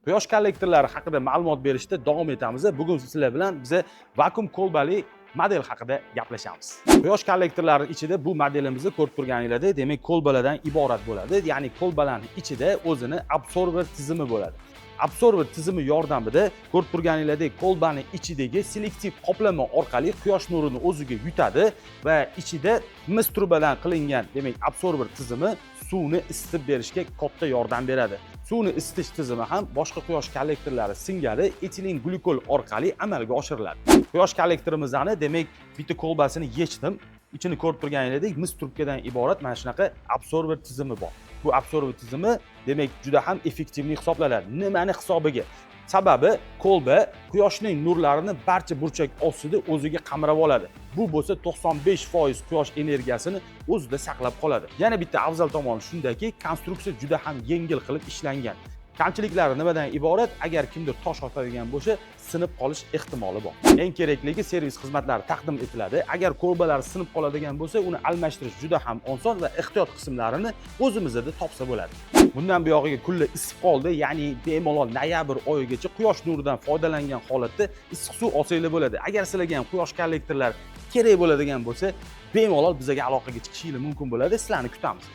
Quyosh kollektorlari haqida ma'lumot berishda davom etamiz. Bugun sizlar bilan biza vakuum kolbali model haqida gaplashamiz. Quyosh kollektorlari ichida bu modelimizni ko'rib turganinglardek, demak, kolbalardan iborat bo'ladi. Ya'ni kolbalarning ichida o'zini absorber tizimi bo'ladi. Absorber tizimi yordamida, ko'rib turganinglardek, kolbani ichidagi selektiv qoplama orqali quyosh nurini o'ziga yutadi va ichida mis trubadan qilingan, demak, absorber tizimi suvni isitib berishga katta yordam beradi. Suvni isitish tizimi ham boshqa quyosh kollektorlari singari etilen glikol orqali amalga oshiriladi. Quyosh kollektorimizni, demak, bitta kolbasini yechdim. Ichini ko'rib turganingizdek, mis trubkadan iborat mana shunaqa absorber tizimi bor. Bu absorber tizimi, demak, juda ham эффективный hisoblanadi. Nimani hisobiga? Sababi kolba quyoshning nurlarini barcha burchak ostida o'ziga qamrab oladi. Bu bo'lsa 95% quyosh energiyasini o'zida saqlab qoladi. Yana bitta afzal tomoni shundaki, konstruksiya juda ham yengil qilib ishlangan. Kamchiliklari nimadan iborat? Agar kimdir tosh otadigan bo'lsa, sinib qolish ehtimoli bor. Eng kerakligi, servis xizmatlari taqdim etiladi. Agar kolbalar sinib qoladigan bo'lsa, uni almashtirish juda ham oson va ehtiyot qismlarini o'zimizda topsa bo'ladi. Bundan buyog'iga kunlar isib qoldi, ya'ni bemalol noyabr oyigacha quyosh nuridan foydalangan holatda issiq suv olsanglar bo'ladi. Agar sizlarga ham quyosh kollektorlar kerak bo'ladigan bo'lsa, bemalol bizga aloqaga chiqishinglar mumkin bo'ladi. Sizlarni kutamiz.